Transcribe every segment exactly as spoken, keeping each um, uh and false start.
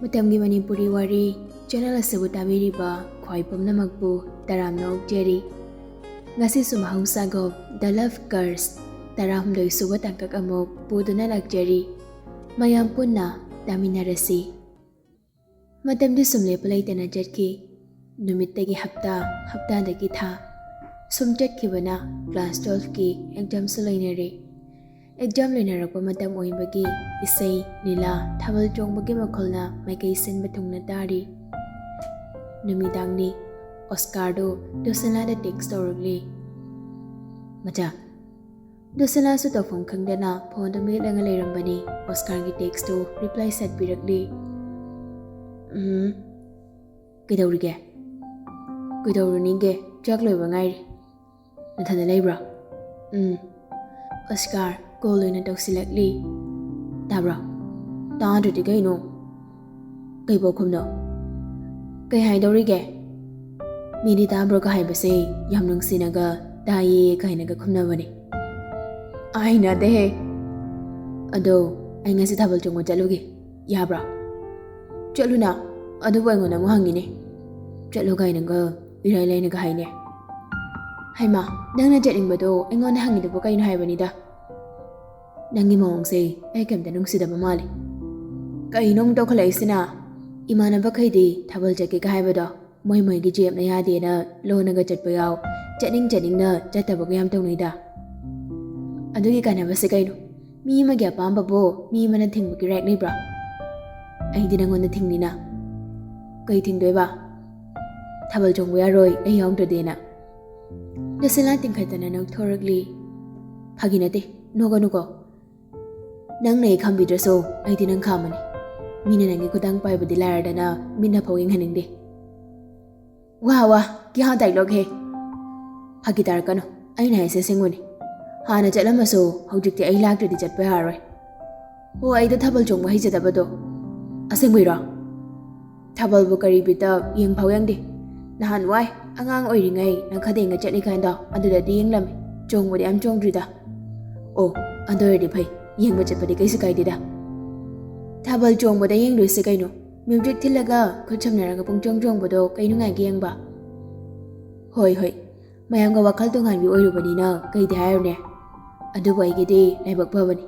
ꯃꯇꯝꯒꯤ ꯃꯅꯤꯄꯨꯔꯤ ꯋꯥꯔꯤ ꯆꯦꯅꯦꯜ ꯑꯁꯤꯕꯨ ꯇꯥꯕꯤꯔꯤꯕ ꯈ꯭ꯋꯥꯏ ꯄꯨꯝꯅꯃꯛꯄꯨ ꯇꯔꯥꯝꯅ ꯑꯣꯛꯆꯔꯤ꯫ ꯉꯁꯤꯁꯨ ꯃꯍꯧꯁꯥꯒꯨꯝ The Love Curse ꯇꯔꯥꯍꯨꯝꯗꯣꯏ ꯁꯨꯕ ꯇꯥꯡꯀꯛ ꯑꯃꯨꯛ ꯄꯨꯗꯨꯅ ꯂꯥꯛꯆꯔꯤ꯫ ꯃꯌꯥꯝ ꯄꯨꯟꯅ ꯇꯥꯃꯤꯟꯅꯔꯁꯤ꯫ ꯃꯇꯝꯗꯤ ꯁꯨꯝ ꯂꯦꯞꯄ ꯂꯩꯇꯅ ꯆꯠꯈꯤ꯫ ꯅꯨꯃꯤꯠꯇꯒꯤ ꯍꯞꯇꯥ, ꯍꯞꯇꯥꯗꯒꯤ ꯊꯥ꯫ ꯁꯨꯝ ꯆꯠꯈꯤꯕꯅ ꯀ꯭ꯂꯥꯁ ꯇꯨꯋꯦꯜꯐꯀꯤ ꯑꯦꯛꯖꯥꯝꯁꯨ ꯂꯩꯅꯔꯦ꯫ ꯑꯦꯛꯖꯥꯝ ꯂꯣꯏꯅꯔꯛꯄ ꯃꯇꯝ ꯑꯣꯏꯕꯒꯤ ꯏꯁꯩ, ꯂꯤꯂꯥ, ꯊꯥꯕꯜ ꯆꯣꯡꯕꯒꯤ ꯃꯈꯣꯜꯅ ꯃꯥꯏꯀꯩ ꯁꯤꯟꯕ ꯊꯨꯡꯅ ꯇꯥꯔꯤ꯫ ꯅꯨꯃꯤꯗꯥꯡꯅꯤ꯫ ꯑꯣꯁꯀꯥꯔꯗꯨ ꯗꯣꯁꯅꯥꯗ ꯇꯦꯛꯁ ꯇꯧꯔꯛꯂꯤ꯫ ꯃꯆꯥ, ꯗꯣꯁꯅꯥꯁꯨ ꯇꯧꯐꯝ ꯈꯪꯗꯅ ꯐꯣꯟꯗꯨ ꯃꯦꯠꯂꯒ ꯂꯩꯔꯝꯕꯅꯤ꯫ ꯑꯣꯁꯀꯥꯔꯒꯤ ꯇꯦꯛꯁꯇꯨ ꯔꯤꯄ꯭ꯂꯥꯏ ꯁꯠ ꯄꯤꯔꯛꯂꯤ꯫ "ꯎꯝ, ꯀꯩꯗꯧꯔꯤꯒꯦ?" "ꯀꯩꯗꯧꯔꯨꯅꯤꯒꯦ? ꯆꯥꯛ ꯂꯣꯏꯕ ꯉꯥꯏꯔꯤ꯫ ꯅꯊꯟꯗ ꯂꯩꯕ꯭ꯔꯣ?" "ꯎꯝ꯫" ꯑꯣꯁꯀꯥꯔ ꯀꯣꯜ ꯑꯣꯏꯅ ꯇꯧꯁꯤꯜꯂꯛꯂꯤ꯫ "ꯇꯥꯕ꯭ꯔꯣ?" "ꯇꯥꯗ꯭ꯔꯗꯤ ꯀꯩꯅꯣ? ꯀꯩ ꯄꯥꯎꯈꯨꯝꯅꯣ? ꯀꯩ ꯍꯥꯏꯗꯧꯔꯤꯒꯦ? ꯃꯤꯗꯤ ꯇꯥꯕ꯭ꯔꯣꯒ ꯍꯥꯏꯕꯁꯦ ꯌꯥꯝ ꯅꯨꯡꯁꯤꯅꯒ ꯇꯥꯏꯌꯦ ꯀꯥꯏꯅꯒ ꯈꯨꯝꯅꯕꯅꯦ꯫ ꯑꯥ, ꯍꯩꯅꯗꯦꯍꯦ꯫ ꯑꯗꯣ ꯑꯩ ꯉꯁꯤ ꯊꯥꯕꯜ ꯆꯣꯡꯕ ꯆꯠꯂꯨꯒꯦ, ꯌꯥꯕ꯭ꯔꯣ?" "ꯆꯠꯂꯨꯅ, ꯑꯗꯨꯕꯨ ꯑꯩꯉꯣꯟꯗ ꯑꯃꯨꯛ ꯍꯪꯉꯤꯅꯦ꯫ ꯆꯠꯂꯨ ꯀꯥꯏꯅꯒ ꯏꯔꯥꯏ ꯂꯥꯏꯅꯒ ꯍꯥꯏꯅꯦ꯫" "ꯍꯩꯃꯥ, ꯅꯪꯅ ꯆꯠꯅꯤꯡꯕꯗꯣ ꯑꯩꯉꯣꯟꯗ ꯍꯪꯉꯤꯗꯨꯕꯨ ꯀꯩꯅꯣ ꯍꯥꯏꯕꯅꯤꯗ꯫ ꯅꯪꯒꯤ ꯃꯑꯣꯡꯁꯦ ꯑꯩ ꯀꯩꯝꯇ ꯅꯨꯡꯁꯤꯗꯕ ꯃꯥꯜꯂꯦ꯫ ꯀꯩꯅꯣ ꯑꯃꯨꯛ ꯇꯧꯈꯠꯂꯛꯏꯁꯤꯅ?" "ꯏꯃꯥꯟꯅꯕꯈꯩꯗꯤ ꯊꯥꯕꯜ ꯆꯠꯀꯦꯒ ꯍꯥꯏꯕꯗꯣ ꯃꯣꯏ ꯃꯣꯏꯒꯤ ꯖꯦꯞꯅ ꯌꯥꯗꯦꯅ ꯂꯣꯟꯅꯒ ꯆꯠꯄ ꯌꯥꯎ, ꯆꯠꯅꯤꯡ ꯆꯠꯅꯤꯡꯅ ꯆꯠꯇꯕꯒ ꯌꯥꯝ ꯇꯧꯅꯩꯗ꯫ ꯑꯗꯨꯒꯤ ꯀꯥꯟꯅꯕꯁꯦ ꯀꯩꯅꯣ? ꯃꯤ ꯑꯃꯒꯤ ꯑꯄꯥꯝꯕꯕꯨ ꯃꯤ ꯑꯃꯅ ꯊꯤꯡꯕꯒꯤ ꯔꯥꯏꯠ ꯂꯩꯕ꯭ꯔꯥ? ꯑꯩꯗꯤ ꯅꯪꯉꯣꯟꯗ ꯊꯤꯡꯅꯤꯅ꯫" "ꯀꯩ ꯊꯤꯡꯗꯣꯏꯕ?" "ꯊꯥꯕꯜ ꯆꯣꯡꯕ ꯌꯥꯔꯣꯏ ꯑꯩ ꯌꯥꯎꯗ꯭ꯔꯗꯤꯅ꯫" ꯗꯣꯁꯤꯂꯥ ꯇꯤꯡꯈꯠꯇꯅ ꯅꯣꯛꯊꯣꯔꯛꯂꯤ꯫ "ꯐꯥꯒꯤ ꯅꯠꯇꯦ, ꯅꯣꯛꯀꯅꯨꯀꯣ꯫ ꯅꯪꯅ ꯑꯩ ꯈꯥꯝꯕꯤꯗ꯭ꯔꯁꯨ ꯑꯩꯗꯤ ꯅꯪ ꯈꯥꯝꯃꯅꯤ꯫ ꯃꯤꯅ ꯅꯪꯒꯤ ꯈꯨꯗꯥꯡ ꯄꯥꯏꯕꯗꯤ ꯂꯥꯏꯔꯗꯅ ꯃꯤꯠꯅ ꯐꯥꯎ ꯌꯦꯡꯍꯟꯅꯤꯡꯗꯦ꯫" "ꯋꯥ ꯋꯥ, ꯀꯌꯥ ꯗꯥꯏꯂꯣꯒ ꯍꯦ?" "ꯐꯥꯒꯤ ꯇꯥꯔꯛꯀꯅꯨ, ꯑꯩꯅ ꯍꯥꯏꯁꯦ ꯑꯁꯦꯡꯕꯅꯤ꯫ ꯍꯥꯟꯅ ꯆꯠꯂꯝꯃꯁꯨ ꯍꯧꯖꯤꯛꯇꯤ ꯑꯩ ꯂꯥꯛꯇ꯭ꯔꯗꯤ ꯆꯠꯄ ꯌꯥꯔꯔꯣꯏ꯫" "ꯑꯣ, ꯑꯩꯗꯣ ꯊꯥꯕꯜ ꯆꯣꯡꯕ ꯍꯩꯖꯗꯕꯗꯣ꯫" "ꯑꯁꯦꯡꯕꯩꯔꯣ? ꯊꯥꯕꯜꯕꯨ ꯀꯔꯤ ꯕꯤꯠꯇ ꯌꯦꯡ ꯐꯥꯎ ꯌꯦꯡꯗꯦ꯫ ꯅꯍꯥꯟꯋꯥꯏ ꯑꯉꯥꯡ ꯑꯣꯏꯔꯤꯉꯩ ꯅꯈꯗꯦꯡꯒ ꯆꯠꯂꯤꯀꯥꯟꯗ ꯑꯗꯨꯗꯗꯤ ꯌꯦꯡꯂꯝꯃꯤ꯫ ꯆꯣꯡꯕꯗꯤ ꯌꯥꯝ ꯆꯣꯡꯗ꯭ꯔꯤꯗ꯫" "ꯑꯣ, ꯑꯗꯨ ꯑꯣꯏꯔꯗꯤ ꯐꯩ, ꯌꯦꯡꯕ ꯆꯠꯄꯗꯤ ꯀꯩꯁꯨ ꯀꯥꯏꯗꯦꯗ꯫ ꯊꯥꯕꯜ ꯆꯣꯡꯕꯗ ꯌꯦꯡꯗꯣꯏꯁꯦ ꯀꯩꯅꯣ? ꯃ꯭ꯌꯨꯖꯤꯛ ꯊꯤꯜꯂꯒ ꯈꯨꯠ ꯁꯝꯅꯔꯒ ꯄꯨꯡꯆꯣꯡ ꯆꯣꯡꯕꯗꯣ ꯀꯩ ꯅꯨꯡꯉꯥꯏꯒꯦ ꯌꯦꯡꯕ? ꯍꯣꯏ ꯍꯣꯏ, ꯃꯌꯥꯝꯒ ꯋꯥꯈꯜ ꯇꯣꯉꯥꯟꯕꯤ ꯑꯣꯏꯔꯨꯕꯅꯤꯅ ꯀꯩꯗꯤ ꯍꯥꯏꯔꯨꯅꯦ꯫ ꯑꯗꯨꯕꯨ ꯑꯩꯒꯤꯗꯤ ꯂꯥꯏꯕꯛ ꯐꯕꯅꯤ,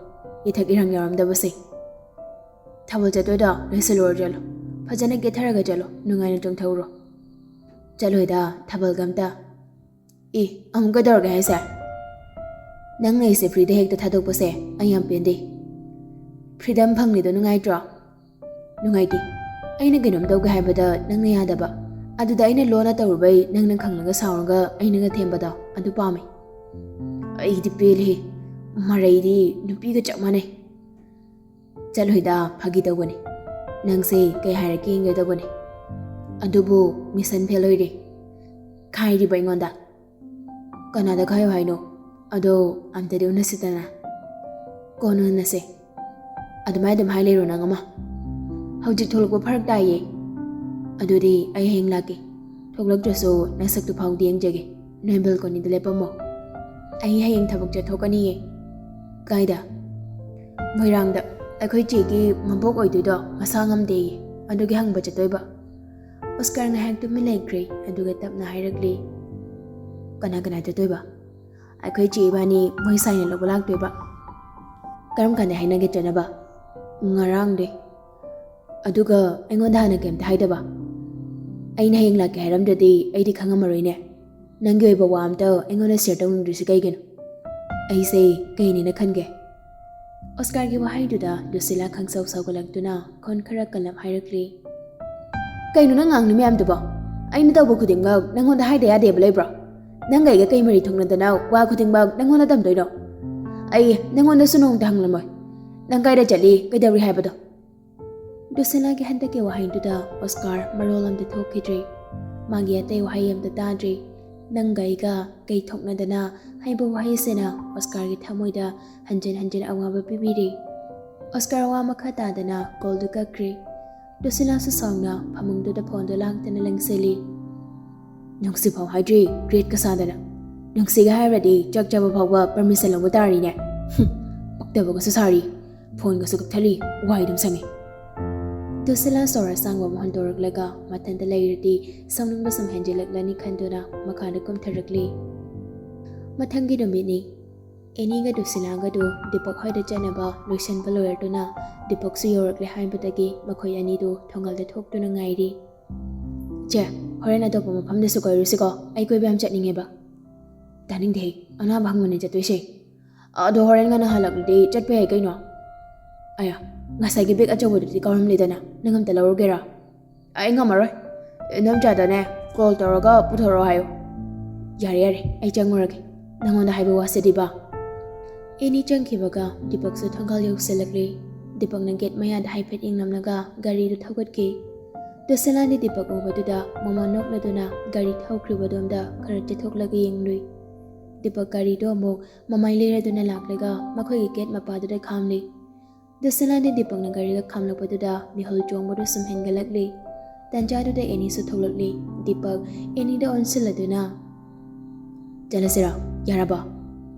ꯏꯊꯛ ꯏꯔꯪ ꯌꯥꯎꯔꯝꯗꯕꯁꯦ꯫ ꯊꯥꯕꯜ ꯆꯠꯇꯣꯏꯗꯣ ꯂꯣꯏꯁꯤꯜꯂꯨꯔꯣ, ꯆꯠꯂꯣ꯫ ꯐꯖꯅ ꯀꯦꯊꯔꯒ ꯆꯠꯂꯣ, ꯅꯨꯡꯉꯥꯏꯅ ꯆꯣꯡꯊꯧꯔꯣ꯫ ꯆꯠꯂꯣꯏꯗ ꯊꯥꯕꯜꯒ ꯑꯝꯇ꯫ ꯑꯦ, ꯑꯃꯨꯛ ꯀꯩꯗꯧꯔꯒꯦ ꯍꯥꯏꯁꯦ? ꯅꯪ ꯑꯩꯁꯦ ꯐ꯭ꯔꯤꯗ ꯍꯦꯛꯇ ꯊꯥꯗꯣꯛꯄꯁꯦ ꯑꯩ ꯌꯥꯝ ꯄꯦꯟꯗꯦ꯫ ꯐ꯭ꯔꯤꯗꯝ ꯐꯪꯂꯤꯗꯣ ꯅꯨꯡꯉꯥꯏꯇ꯭ꯔꯣ? ꯅꯨꯡꯉꯥꯏꯇꯦ꯫ ꯑꯩꯅ ꯀꯩꯅꯣꯝ ꯇꯧꯒꯦ ꯍꯥꯏꯕꯗ ꯅꯪꯅ ꯌꯥꯗꯕ, ꯑꯗꯨꯗ ꯑꯩꯅ ꯂꯣꯟꯅ ꯇꯧꯔꯨꯕꯩ ꯅꯪꯅ ꯈꯪꯂꯒ ꯁꯥꯎꯔꯒ ꯑꯩꯅꯒ ꯊꯦꯝꯕꯗꯣ ꯑꯗꯨ ꯄꯥꯝꯃꯦ꯫ ꯑꯩꯗꯤ ꯄꯦꯜꯂꯦꯍꯦ, ꯃꯔꯩꯗꯤ ꯅꯨꯄꯤꯒ ꯆꯞ ꯃꯥꯟꯅꯩ꯫ ꯆꯠꯂꯣꯏꯗ, ꯐꯥꯒꯤ ꯇꯧꯕꯅꯤ꯫ ꯅꯪꯁꯦ ꯀꯩ ꯍꯥꯏꯔꯛꯀꯦ ꯌꯦꯡꯒꯦ ꯇꯧꯕꯅꯤ꯫ ꯑꯗꯨꯕꯨ ꯃꯤꯁꯟ ꯐꯦꯜ ꯑꯣꯏꯔꯦ꯫ ꯈꯥꯏꯔꯤꯕ ꯑꯩꯉꯣꯟꯗ꯫ ꯀꯅꯥꯗ ꯈꯥꯏꯌꯣ ꯍꯥꯏꯅꯣ? ꯑꯗꯣ ꯑꯝꯇꯗꯤ ꯎꯅꯁꯤꯗꯅ꯫ ꯀꯣꯟꯅ ꯎꯅꯁꯦ꯫ ꯑꯗꯨꯃꯥꯏ ꯑꯗꯨꯝ ꯍꯥꯏ ꯂꯩꯔꯣ ꯅꯪ ꯑꯃ꯫ ꯍꯧꯖꯤꯛ ꯊꯣꯛꯂꯛꯄ ꯐꯔꯛ ꯇꯥꯏꯌꯦ꯫ ꯑꯗꯨꯗꯤ ꯑꯩ ꯍꯌꯦꯡ ꯂꯥꯛꯀꯦ꯫ ꯊꯣꯛꯂꯛꯇ꯭ꯔꯁꯨ ꯅꯁꯛꯇꯨ ꯐꯥꯎꯗꯤ ꯌꯦꯡꯖꯒꯦ꯫ ꯅꯣꯏ ꯕꯦꯜꯀꯣꯅꯤꯗ ꯂꯦꯞꯄꯝꯃꯣ꯫ ꯑꯩ ꯍꯌꯦꯡ ꯊꯕꯛ ꯆꯠꯊꯣꯛꯀꯅꯤꯌꯦ꯫ ꯀꯥꯏꯗ? ꯃꯣꯏꯔꯥꯡꯗ꯫ ꯑꯩꯈꯣꯏ ꯆꯦꯒꯤ ꯃꯕꯣꯛ ꯑꯣꯏꯗꯣꯏꯗꯣ ꯃꯁꯥ ꯉꯝꯗꯦꯌꯦ, ꯑꯗꯨꯒꯤ ꯍꯪꯕ ꯆꯠꯇꯣꯏꯕ꯫ ꯑꯣꯁꯀꯥꯔ ꯉꯥꯏꯍꯥꯛ ꯇꯨꯃꯤꯟ ꯂꯩꯈ꯭ꯔꯦ, ꯑꯗꯨꯒ ꯇꯞꯅ ꯍꯥꯏꯔꯛꯂꯤ, "ꯀꯅꯥ ꯀꯅꯥ ꯆꯠꯇꯣꯏꯕ?" "ꯑꯩꯈꯣꯏ ꯆꯦ ꯏꯕꯥꯅꯤ ꯃꯣꯏ ꯁꯥꯏꯅ ꯂꯧꯕ ꯂꯥꯛꯇꯣꯏꯕ꯫" "ꯀꯔꯝ ꯀꯥꯟꯗ ꯍꯥꯏꯅꯒꯦ ꯆꯠꯅꯕ?" "ꯉꯔꯥꯡꯗꯩ꯫" "ꯑꯗꯨꯒ ꯑꯩꯉꯣꯟꯗ ꯍꯥꯟꯅ ꯀꯩꯝꯇ ꯍꯥꯏꯗꯕ?" "ꯑꯩꯅ ꯍꯌꯦꯡ ꯂꯥꯛꯀꯦ ꯍꯥꯏꯔꯝꯗ꯭ꯔꯗꯤ ꯑꯩꯗꯤ ꯈꯪꯉꯝꯃꯔꯣꯏꯅꯦ꯫ ꯅꯪꯒꯤ ꯑꯣꯏꯕ ꯋꯥ ꯑꯝꯇ ꯑꯩꯉꯣꯟꯗ ꯁꯤꯌꯔ ꯇꯧꯅꯤꯡꯗ꯭ꯔꯤꯁꯤ ꯀꯩꯒꯤꯅꯣ?" "ꯑꯩꯁꯦ ꯀꯩꯅꯦꯅ ꯈꯟꯒꯦ?" ꯑꯣꯁꯀꯥꯔꯒꯤ ꯋꯥꯍꯩꯗꯨꯗ ꯂꯨꯁꯤꯂꯥ ꯈꯪꯁꯥꯎ ꯁꯥꯎꯒꯠꯂꯛꯇꯨꯅ ꯈꯣꯟ ꯈꯔ ꯀꯜꯂꯞ ꯍꯥꯏꯔꯛꯂꯤ, "ꯀꯩꯅꯣ ꯅꯪ ꯉꯥꯡꯂꯤ ꯃꯌꯥꯝꯗꯨꯕꯣ? ꯑꯩꯅ ꯇꯧꯕ ꯈꯨꯗꯤꯡꯃꯛ ꯅꯪꯉꯣꯟꯗ ꯍꯥꯏꯗ ꯌꯥꯗꯦꯕ ꯂꯩꯕ꯭ꯔꯣ? ꯅꯪꯒ ꯑꯩꯒ ꯀꯩ ꯃꯔꯤ ꯊꯣꯛꯅꯗꯅ ꯋꯥ ꯈꯨꯗꯤꯡꯃꯛ ꯅꯪꯉꯣꯟꯗ ꯇꯝꯗꯣꯏꯅꯣ? ꯑꯩ ꯅꯪꯉꯣꯟꯗꯁꯨ ꯅꯣꯡꯃꯇ ꯍꯪꯂꯝꯃꯣꯏ꯫ ꯅꯪ ꯀꯥꯏꯗ ꯆꯠꯂꯤ, ꯀꯩꯗꯧꯔꯤ ꯍꯥꯏꯕꯗꯣ?" ꯂꯨꯁꯤꯂꯥꯒꯤ ꯍꯟꯗꯛꯀꯤ ꯋꯥꯍꯩꯗꯨꯗ ꯑꯣꯁꯀꯥꯔ ꯃꯔꯣꯜ ꯑꯃꯇ ꯊꯣꯛꯈꯤꯗ꯭ꯔꯦ꯫ ꯃꯥꯒꯤ ꯑꯇꯩ ꯋꯥꯍꯩ ꯑꯃꯇ ꯇꯥꯗ꯭ꯔꯦ꯫ "ꯅꯪꯒ ꯑꯩꯒ ꯀꯩ ꯊꯣꯛꯅꯗꯅ" ꯍꯥꯏꯕ ꯋꯥꯍꯩꯁꯤꯅ ꯑꯣꯁꯀꯥꯔꯒꯤ ꯊꯃꯣꯏꯗ ꯍꯟꯖꯤꯟ ꯍꯟꯖꯤꯟ ꯑꯋꯥꯕ ꯄꯤꯕꯤꯔꯦ꯫ ꯑꯣꯁꯀꯥꯔ ꯋꯥ ꯃꯈꯥ ꯇꯥꯗꯅ ꯀꯣꯜꯗꯨ ꯀꯛꯈ꯭ꯔꯦ꯫ ꯂꯨꯁꯤꯂꯥꯁꯨ ꯁꯥꯎꯅ ꯐꯃꯨꯡꯗꯨꯗ ꯐꯣꯟꯗꯨ ꯂꯥꯡꯗꯅ ꯂꯪꯁꯤꯜꯂꯤ꯫ "ꯅꯨꯡꯁꯤꯐꯥꯎ ꯍꯥꯏꯗ꯭ꯔꯤ, ꯒ꯭ꯔꯦꯠꯀ ꯁꯥꯗꯅ꯫ ꯅꯨꯡꯁꯤꯒ ꯍꯥꯏꯔꯗꯤ ꯆꯥꯛ ꯆꯥꯕ ꯐꯥꯎꯕ ꯄꯔꯃꯤꯁꯟ ꯂꯧꯕ ꯇꯥꯔꯤꯅꯦ꯫ ꯍꯨꯝ, ꯄꯛꯇꯕꯒꯁꯨ ꯁꯥꯔꯤ, ꯐꯣꯟꯒꯁꯨ ꯀꯛꯊꯠꯂꯤ, ꯋꯥꯏ ꯑꯗꯨꯝ ꯁꯪꯉꯤ꯫" ꯗꯨꯁꯤꯂꯥ ꯁꯣꯔ ꯑꯁꯥꯡꯕ ꯑꯃ ꯍꯣꯟꯗꯣꯔꯛꯂꯒ ꯃꯊꯟꯇ ꯂꯩꯔꯗꯤ ꯁꯥꯎꯅꯤꯡꯕ ꯁꯨꯝ ꯍꯦꯟꯖꯤꯜꯂꯛꯂꯅꯤ ꯈꯟꯗꯨꯅ ꯃꯈꯥꯗ ꯀꯨꯝꯊꯔꯛꯂꯤ꯫ ꯃꯊꯪꯒꯤ ꯅꯨꯃꯤꯠꯅꯤ꯫ ꯑꯦꯅꯤꯒ ꯗꯨꯁꯤꯂꯥꯒꯗꯨ ꯗꯤꯄꯛ ꯍꯣꯏꯗ ꯆꯠꯅꯕ ꯂꯣꯏꯁꯤꯟꯕ ꯂꯣꯏꯔꯗꯨꯅ ꯗꯤꯄꯛꯁꯨ ꯌꯧꯔꯛꯂꯦ ꯍꯥꯏꯕꯗꯒꯤ ꯃꯈꯣꯏ ꯑꯅꯤꯗꯨ ꯊꯣꯡꯒꯜꯗ ꯊꯣꯛꯇꯨꯅ ꯉꯥꯏꯔꯤ꯫ "ꯆꯦ, ꯍꯣꯔꯦꯟ ꯑꯇꯣꯞꯄ ꯃꯐꯝꯗꯁꯨ ꯀꯣꯏꯔꯨꯁꯤꯀꯣ, ꯑꯩ ꯀꯣꯏꯕ ꯌꯥꯝ ꯆꯠꯅꯤꯡꯉꯦꯕ꯫" "ꯇꯥꯅꯤꯡꯗꯦꯍꯦ, ꯑꯅꯥꯕ ꯍꯪꯕꯅꯦ ꯆꯠꯇꯣꯏꯁꯦ꯫" "ꯑꯗꯣ ꯍꯣꯔꯦꯟ ꯉꯟꯅ ꯍꯜꯂꯛꯂꯗꯤ ꯆꯠꯄ ꯌꯥꯏ ꯀꯩꯅꯣ꯫" "ꯑꯌꯥ, ꯉꯁꯥꯏꯒꯤ ꯕꯦꯒ ꯑꯆꯧꯕꯗꯨꯗꯤ ꯀꯥꯎꯔꯝꯂꯤꯗꯅ, ꯅꯪ ꯑꯝꯇ ꯂꯧꯔꯨꯒꯦꯔꯥ?" "ꯑꯩ ꯉꯝꯃꯔꯣꯏ꯫ ꯏꯅꯣꯝꯆꯥꯗꯅꯦ ꯀꯣꯜ ꯇꯧꯔꯒ ꯄꯨꯊꯣꯔꯛꯑꯣ ꯍꯥꯏꯌꯨ꯫" "ꯌꯥꯔꯦ ꯌꯥꯔꯦ, ꯑꯩ ꯆꯪꯉꯨꯔꯒꯦ꯫ ꯅꯪꯉꯣꯟꯗ ꯍꯥꯏꯕ ꯋꯥꯁꯤꯗꯤꯕ꯫" ꯑꯦꯅꯤ ꯆꯪꯈꯤꯕꯒ ꯗꯤꯄꯛꯁꯨ ꯊꯣꯡꯒꯥꯜ ꯌꯧꯁꯤꯜꯂꯛꯂꯦ꯫ ꯗꯤꯄꯛꯅ ꯒꯦꯠ ꯃꯌꯥꯗ ꯍꯥꯏꯐꯦꯠ ꯌꯦꯡꯂꯝꯂꯒ ꯒꯥꯔꯤꯗꯨ ꯊꯧꯒꯠꯈꯤ꯫ ꯗꯨꯁꯤꯂꯥꯗꯤ ꯗꯤꯄꯛ ꯎꯕꯗꯨꯗ ꯃꯃꯥ ꯅꯣꯛꯂꯗꯨꯅ ꯒꯥꯔꯤ ꯊꯧꯈ꯭ꯔꯤꯕꯗꯣꯝꯗ ꯈꯔ ꯆꯠꯊꯣꯛꯂꯒ ꯌꯦꯡꯂꯨꯏ꯫ ꯗꯤꯄꯛ ꯒꯥꯔꯤꯗꯣ ꯑꯃꯨꯛ ꯃꯃꯥꯏ ꯂꯩꯔꯗꯨꯅ ꯂꯥꯛꯂꯒ ꯃꯈꯣꯏꯒꯤ ꯒꯦꯠ ꯃꯄꯥꯗꯨꯗ ꯈꯥꯝꯂꯤ꯫ ꯗꯨꯁꯤꯂꯥꯗꯤ ꯗꯤꯄꯛꯅ ꯒꯥꯔꯤꯒ ꯈꯥꯝꯂꯛꯄꯗꯨꯗ ꯃꯤꯍꯨꯜ ꯆꯣꯡꯕꯗꯨ ꯁꯨꯝ ꯍꯦꯟꯒꯠꯂꯛꯂꯤ꯫ ꯇꯟꯖꯥꯗꯨꯗ ꯑꯦꯅꯤꯁꯨ ꯊꯣꯛꯂꯛꯂꯤ꯫ ꯗꯤꯄꯛ ꯑꯦꯅꯤꯗ ꯑꯣꯟꯁꯤꯜꯂꯗꯨꯅ, "ꯆꯠꯂꯁꯤꯔꯣ? ꯌꯥꯔꯕꯣ?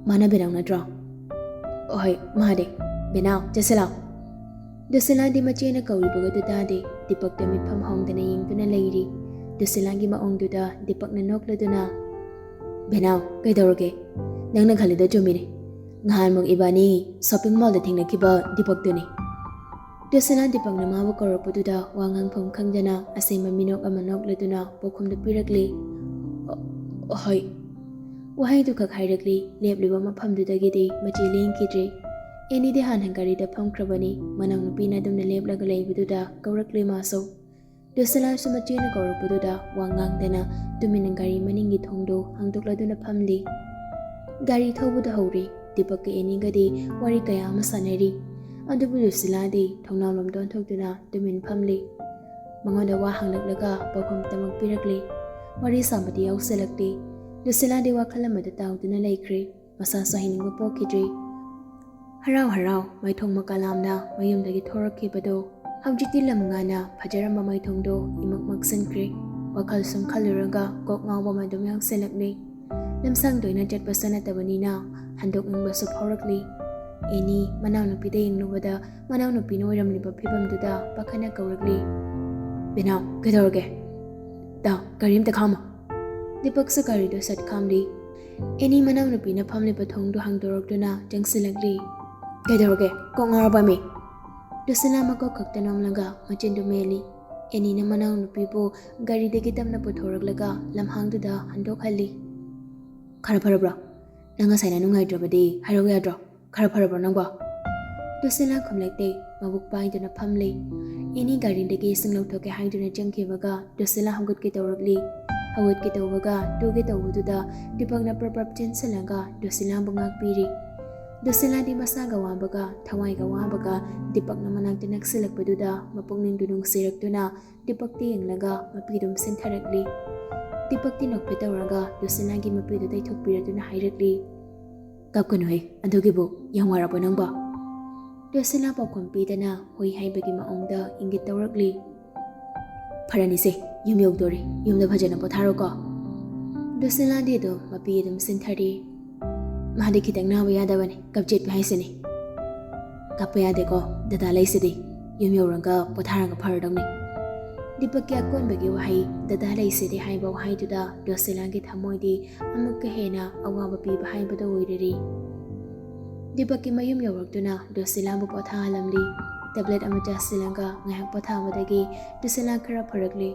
ꯃꯥꯅ ꯕꯦꯅꯥꯎ ꯅꯠꯇ꯭ꯔꯣ?" "ꯍꯣꯏ, ꯃꯥꯅꯦ꯫ ꯕꯦꯅꯥꯎ, ꯆꯠꯁꯤꯂꯥꯎ꯫" ꯗꯨꯁꯤꯂꯥꯗꯤ ꯃꯆꯦꯅ ꯀꯧꯔꯤꯕꯒꯗꯨ ꯇꯥꯗꯦ꯫ ꯗꯤꯄꯛꯇ ꯃꯤꯠꯐꯝ ꯍꯣꯡꯗꯅ ꯌꯦꯡꯗꯨꯅ ꯂꯩꯔꯤ꯫ ꯗꯨꯁꯤꯂꯥꯒꯤ ꯃꯑꯣꯡꯗꯨꯗ ꯗꯤꯄꯛꯅ ꯅꯣꯛꯂꯗꯨꯅ, "ꯕꯦꯅꯥꯎ, ꯀꯩꯗꯧꯔꯒꯦ? ꯅꯪꯅ ꯈꯜꯂꯤꯗꯣ ꯆꯨꯝꯃꯤꯅꯦ꯫ ꯉꯍꯥꯟꯃꯨꯛ ꯏꯕꯥꯅꯤ ꯁꯣꯄꯤꯡ ꯃꯣꯜꯗ ꯊꯦꯡꯅꯈꯤꯕ ꯗꯤꯄꯛꯇꯨꯅꯤ꯫" ꯗꯨꯁꯤꯂꯥ ꯗꯤꯄꯛꯅ ꯃꯥꯕꯨ ꯀꯧꯔꯛꯄꯗꯨꯗ ꯋꯥ ꯉꯥꯡꯐꯝ ꯈꯪꯗꯅ ꯑꯁꯦꯡꯕ ꯃꯤꯅꯣꯛ ꯑꯃ ꯅꯣꯛꯂꯗꯨꯅ ꯄꯥꯎꯈꯨꯝꯗꯨ ꯄꯤꯔꯛꯂꯤ꯫ "ꯑ-, ꯍꯣꯏ꯫" ꯋꯥꯍꯩꯗꯨ ꯈꯛ ꯍꯥꯏꯔꯛꯂꯤ꯫ ꯂꯦꯞꯂꯤꯕ ꯃꯐꯝꯗꯨꯗꯒꯤꯗꯤ ꯃꯆꯤ ꯂꯦꯡꯈꯤꯗ꯭ꯔꯦ꯫ ꯑꯦꯅꯤꯗꯤ ꯍꯥꯟꯅ ꯒꯥꯔꯤꯗ ꯐꯝꯈ꯭ꯔꯕꯅꯤ꯫ ꯃꯅꯥꯎꯅꯨꯄꯤꯅ ꯑꯗꯨꯝꯅ ꯂꯦꯞꯂꯒ ꯂꯩꯕꯗꯨꯗ ꯀꯧꯔꯛꯂꯤ ꯃꯥꯁꯨ꯫ ꯗꯨꯁꯤꯂꯥꯁꯨ ꯃꯆꯦꯅ ꯀꯧꯔꯛꯄꯗꯨꯗ ꯋꯥ ꯉꯥꯡꯗꯅ ꯇꯨꯃꯤꯟꯅ ꯒꯥꯔꯤ ꯃꯅꯤꯡꯒꯤ ꯊꯣꯡꯗꯨ ꯍꯥꯡꯗꯣꯛꯂꯗꯨꯅ ꯐꯝꯂꯤ꯫ ꯒꯥꯔꯤ ꯊꯧꯕꯗ ꯍꯧꯔꯤ꯫ ꯗꯤꯄꯛꯀ ꯑꯦꯅꯤꯒꯗꯤ ꯋꯥꯔꯤ ꯀꯌꯥ ꯑꯃ ꯁꯥꯟꯅꯔꯤ꯫ ꯑꯗꯨꯕꯨ ꯗꯨꯁꯤꯂꯥꯗꯤ ꯊꯣꯡꯅꯥꯎꯂꯣꯝꯗ ꯑꯣꯟꯊꯣꯛꯇꯨꯅ ꯇꯨꯃꯤꯟ ꯐꯝꯂꯤ꯫ ꯃꯉꯣꯟꯗ ꯋꯥ ꯍꯪꯂꯛꯂꯒ ꯄꯥꯎꯈꯨꯝ ꯇꯃꯛ ꯄꯤꯔꯛꯂꯤ꯫ ꯋꯥꯔꯤ ꯁꯥꯕꯗꯤ ꯌꯥꯎꯁꯤꯜꯂꯛꯇꯦ꯫ ꯗꯨꯁꯤꯂꯥꯗꯤ ꯋꯥꯈꯜ ꯑꯃꯗ ꯇꯥꯎꯗꯨꯅ ꯂꯩꯈ꯭ꯔꯦ꯫ ꯃꯁꯥꯁꯨ ꯍꯩꯅꯤꯡꯕ ꯄꯣꯛꯈꯤꯗ꯭ꯔꯦ꯫ ꯍꯔꯥꯎ ꯍꯔꯥꯎ ꯃꯥꯏꯊꯣꯡ ꯃꯀꯥ ꯂꯥꯝꯅ ꯃꯌꯨꯝꯗꯒꯤ ꯊꯣꯔꯛꯈꯤꯕꯗꯣ ꯍꯧꯖꯤꯛꯇꯤ ꯂꯝ ꯉꯥꯅ ꯐꯖꯔꯝꯕ ꯃꯥꯏꯊꯣꯡꯗꯣ ꯏꯃꯛ ꯃꯛꯁꯤꯟꯈ꯭ꯔꯦ꯫ ꯋꯥꯈꯜ ꯁꯨꯝ ꯈꯜꯂꯨꯔꯒ ꯀꯣꯛ ꯉꯥꯎꯕ ꯑꯃ ꯑꯗꯨꯝ ꯌꯥꯎꯁꯤꯜꯂꯛꯂꯦ꯫ ꯂꯝꯁꯥꯡ ꯇꯣꯏꯅ ꯆꯠꯄꯁꯨ ꯅꯠꯇꯕꯅꯤꯅ ꯍꯟꯗꯣꯛꯅꯤꯡꯕꯁꯨ ꯐꯥꯎꯔꯛꯂꯤ꯫ ꯑꯦꯅꯤ ꯃꯅꯥꯎꯅꯨꯄꯤꯗ ꯌꯦꯡꯂꯨꯕꯗ ꯃꯅꯥꯎꯅꯨꯄꯤꯅ ꯑꯣꯏꯔꯝꯂꯤꯕ ꯐꯤꯕꯝꯗꯨꯗ ꯄꯥꯈꯠꯅ ꯀꯧꯔꯛꯂꯤ꯫ "ꯕꯦꯅꯥꯎ, ꯀꯩꯗꯧꯔꯒꯦ? ꯇꯥꯎ, ꯒꯥꯔꯤ ꯑꯝꯇ ꯈꯥꯝꯃꯣ꯫" ꯗꯤꯄꯛꯁꯨ ꯒꯥꯔꯤꯗꯨ ꯁꯠ ꯈꯥꯝꯂꯤ꯫ ꯑꯦꯅꯤ ꯃꯅꯥꯎꯅꯨꯄꯤꯅ ꯐꯝꯂꯤꯕ ꯊꯣꯡꯗꯨ ꯍꯥꯡꯗꯣꯔꯛꯇꯨꯅ ꯆꯪꯁꯤꯜꯂꯛꯂꯤ꯫ "ꯀꯩꯗꯧꯔꯒꯦ? ꯀꯣꯛ ꯉꯥꯎꯔꯕꯃꯤ?" ꯗꯨꯁꯤꯂꯥ ꯃꯀꯣꯛ ꯈꯛꯇ ꯅꯣꯝꯂꯒ ꯃꯆꯤꯟꯗꯨ ꯃꯦꯜꯂꯤ꯫ ꯑꯦꯅꯤꯅ ꯃꯅꯥꯎꯅꯨꯄꯤꯕꯨ ꯒꯥꯔꯤꯗꯒꯤ ꯇꯞꯅ ꯄꯨꯊꯣꯔꯛꯂꯒ ꯂꯝꯍꯥꯡꯗꯨꯗ ꯍꯟꯗꯣꯛꯍꯜꯂꯤ꯫ "ꯈꯔ ꯐꯔꯕ꯭ꯔꯣ? ꯅꯪ ꯉꯁꯥꯏꯅ ꯅꯨꯡꯉꯥꯏꯇ꯭ꯔꯕꯗꯤ ꯍꯥꯏꯔꯧ ꯌꯥꯗ꯭ꯔꯣ? ꯈꯔ ꯐꯔꯕ꯭ꯔꯣ ꯅꯪꯕꯣ?" ꯗꯨꯁꯤꯂꯥ ꯈꯨꯝꯂꯛꯇꯦ꯫ ꯃꯕꯨꯛ ꯄꯥꯏꯗꯨꯅ ꯐꯝꯂꯤ꯫ ꯑꯦꯅꯤ ꯒꯥꯔꯤꯗꯒꯤ ꯏꯁꯤꯡ ꯂꯧꯊꯣꯛꯀꯦ ꯍꯥꯏꯗꯨꯅ ꯆꯪꯈꯤꯕꯒ ꯗꯨꯁꯤꯂꯥ ꯍꯧꯒꯠꯀꯦ ꯇꯧꯔꯛꯂꯤ꯫ ꯍꯧꯒꯠꯀꯦ ꯇꯧꯕꯒ ꯇꯨꯒꯦ ꯇꯧꯕꯗꯨꯗ ꯗꯤꯄꯛꯅ ꯄ꯭ꯔꯞ ꯄ꯭ꯔꯞ ꯆꯦꯟꯁꯤꯜꯂꯒ ꯗꯨꯁꯤꯂꯥꯕꯨ ꯉꯥꯛꯄꯤꯔꯤ꯫ ꯗꯨꯁꯤꯂꯥꯗꯤ ꯃꯁꯥꯒ ꯋꯥꯕꯒ ꯊꯋꯥꯏꯒ ꯋꯥꯕꯒ ꯗꯤꯄꯛꯅ ꯃꯅꯥꯛꯇ ꯅꯛꯁꯤꯜꯂꯛꯄꯗꯨꯗ ꯃꯄꯨꯛꯅꯤꯡꯗꯨ ꯅꯨꯡꯁꯤꯔꯛꯇꯨꯅ ꯗꯤꯄꯛꯇ ꯌꯦꯡꯂꯒ ꯃꯄꯤꯗꯨꯝ ꯁꯤꯟꯊꯔꯛꯂꯤ꯫ ꯗꯤꯄꯛꯇꯤ ꯅꯣꯛꯐꯦꯠ ꯇꯧꯔꯒ ꯗꯨꯁꯤꯂꯥꯒꯤ ꯃꯄꯤꯗꯨ ꯇꯩꯊꯣꯛꯄꯤꯔꯗꯨꯅ ꯍꯥꯏꯔꯛꯂꯤ꯫ "ꯀꯞꯀꯅꯨꯍꯦ, ꯑꯗꯨꯒꯤꯕꯨ ꯌꯥꯝ ꯋꯥꯔꯕꯣ ꯅꯪꯕꯣ?" ꯗꯨꯁꯤꯂꯥ ꯄꯥꯎꯈꯨꯝ ꯄꯤꯗꯅ ꯍꯨꯏ ꯍꯥꯏꯕꯒꯤ ꯃꯑꯣꯡꯗ ꯏꯪꯒꯤꯠ ꯇꯧꯔꯛꯂꯤ꯫ "ꯐꯔꯅꯤꯁꯦ, ꯌꯨꯝ ꯌꯧꯗꯣꯔꯦ, ꯌꯨꯝꯗ ꯐꯖꯅ ꯄꯣꯊꯥꯔꯣꯀꯣ꯫" ꯗꯨꯁꯤꯂꯥꯗꯤ ꯑꯗꯨꯝ ꯃꯄꯤ ꯑꯗꯨꯝ ꯁꯤꯟꯊꯔꯤ꯫ "ꯃꯥꯗꯤ ꯈꯤꯇꯪ ꯅꯥꯕ ꯌꯥꯗꯕꯅꯤ, ꯀꯞꯆꯦꯠꯄꯤ ꯍꯥꯏꯁꯤꯅꯤ꯫" "ꯀꯞꯄ ꯌꯥꯗꯦꯀꯣ, ꯗꯗꯥ ꯂꯩꯁꯤꯗꯤ, ꯌꯨꯝ ꯌꯧꯔꯒ ꯄꯣꯊꯥꯔꯒ ꯐꯔꯗꯧꯅꯤ꯫" ꯗꯤꯄꯛꯀꯤ ꯑꯀꯣꯟꯕꯒꯤ ꯋꯥꯍꯩ "ꯗꯗꯥ ꯂꯩꯁꯤꯗꯤ" ꯍꯥꯏꯕ ꯋꯥꯍꯩꯗꯨꯗ ꯗꯣꯁꯤꯂꯥꯒꯤ ꯊꯃꯣꯏꯗꯤ ꯑꯃꯨꯛꯀ ꯍꯦꯟꯅ ꯑꯋꯥꯕ ꯄꯤꯕ ꯍꯥꯏꯕꯗꯨ ꯑꯣꯏꯔꯔꯤ꯫ ꯗꯤꯄꯛꯀꯤ ꯃꯌꯨꯝ ꯌꯧꯔꯛꯇꯨꯅ ꯗꯣꯁꯤꯂꯥꯕꯨ ꯄꯣꯊꯥꯍꯜꯂꯝꯂꯤ꯫ ꯇꯦꯕ꯭ꯂꯦꯠ ꯑꯃ ꯆꯥꯁꯤꯜꯂꯒ ꯉꯥꯏꯍꯥꯛ ꯄꯣꯊꯥꯕꯗꯒꯤ ꯗꯣꯁꯤꯂꯥ ꯈꯔ ꯐꯔꯛꯂꯤ꯫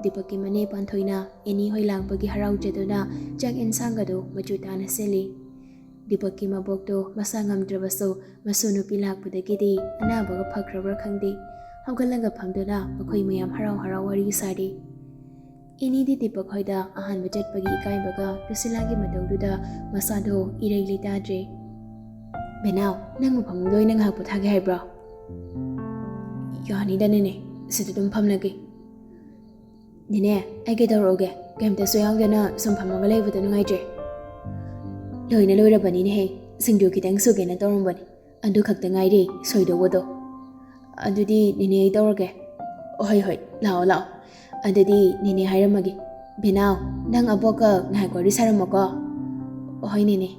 ꯗꯤꯄꯛꯀꯤ ꯃꯅꯦ ꯄꯥꯟꯊꯣꯏꯅ ꯑꯦꯅꯤ ꯍꯣꯏ ꯂꯥꯛꯄꯒꯤ ꯍꯔꯥꯎꯖꯗꯨꯅ ꯆꯥꯛ ꯏꯟꯁꯥꯡꯒꯗꯨ ꯃꯆꯨ ꯇꯥꯅ ꯁꯤꯜꯂꯤ꯫ ꯗꯤꯄꯛꯀꯤ ꯃꯕꯣꯛꯇꯣ ꯃꯁꯥ ꯉꯝꯗ꯭ꯔꯕꯁꯨ ꯃꯁꯨ ꯅꯨꯄꯤ ꯂꯥꯛꯄꯗꯒꯤꯗꯤ ꯑꯅꯥꯕꯒ ꯐꯈ꯭ꯔꯕ꯭ꯔꯥ ꯈꯪꯗꯦ, ꯍꯧꯒꯠꯂꯒ ꯐꯝꯗꯨꯅ ꯃꯈꯣꯏ ꯃꯌꯥꯝ ꯍꯔꯥꯎ ꯍꯔꯥꯎ ꯋꯥꯔꯤ ꯁꯥꯔꯤ꯫ ꯑꯦꯅꯤꯗꯤ ꯗꯤꯄꯛ ꯍꯣꯏꯗ ꯑꯍꯥꯟꯕ ꯆꯠꯄꯒꯤ ꯏꯀꯥꯏꯕꯒ ꯂꯨꯁꯤꯂꯥꯒꯤ ꯃꯇꯧꯗꯨꯗ ꯃꯁꯥꯗꯣ ꯏꯔꯩ ꯂꯩꯇꯥꯗ꯭ꯔꯦ꯫ "ꯕꯦꯅꯥꯎ, ꯅꯪꯕꯨ ꯐꯃꯨꯡꯗ ꯑꯣꯏꯅ ꯉꯥꯏꯍꯥꯛ ꯄꯣꯊꯥꯒꯦ ꯍꯥꯏꯕ꯭ꯔꯣ?" "ꯌꯥꯅꯤꯗ ꯅꯦꯅꯦ, ꯁꯤꯗ ꯑꯗꯨꯝ ꯐꯝꯂꯒꯦ꯫" "ꯅꯦꯅꯦ, ꯑꯩ ꯀꯩꯗꯧꯔꯛꯎꯒꯦ? ꯀꯩꯝꯇꯁꯨ ꯌꯥꯎꯗꯅ ꯁꯨꯝ ꯐꯝꯃꯒ ꯂꯩꯕꯗꯣ ꯅꯨꯡꯉꯥꯏꯇ꯭ꯔꯦ꯫" "ꯂꯣꯏꯅ ꯂꯣꯏꯔꯕꯅꯤꯅꯦꯍꯦ, ꯁꯤꯡꯖꯨ ꯈꯤꯇꯪ ꯁꯨꯒꯦꯅ ꯇꯧꯔꯝꯕꯅꯤ, ꯑꯗꯨ ꯈꯛꯇ ꯉꯥꯏꯔꯦ ꯁꯣꯏꯗꯧꯕꯗꯣ꯫ ꯑꯗꯨꯗꯤ ꯅꯦꯅꯦ ꯑꯩ ꯇꯧꯔꯒꯦ꯫" "ꯍꯣꯏ ꯍꯣꯏ, ꯂꯥꯛꯑꯣ ꯂꯥꯛꯑꯣ꯫ ꯑꯗꯨꯗꯤ ꯅꯦꯅꯦ ꯍꯥꯏꯔꯝꯃꯒꯦ꯫ ꯕꯦꯅꯥꯎ, ꯅꯪ ꯑꯕꯣꯛꯀ ꯉꯥꯏꯍꯥꯛ ꯋꯥꯔꯤ ꯁꯥꯔꯝꯃꯣꯀꯣ꯫" "ꯍꯣꯏ ꯅꯦꯅꯦ꯫"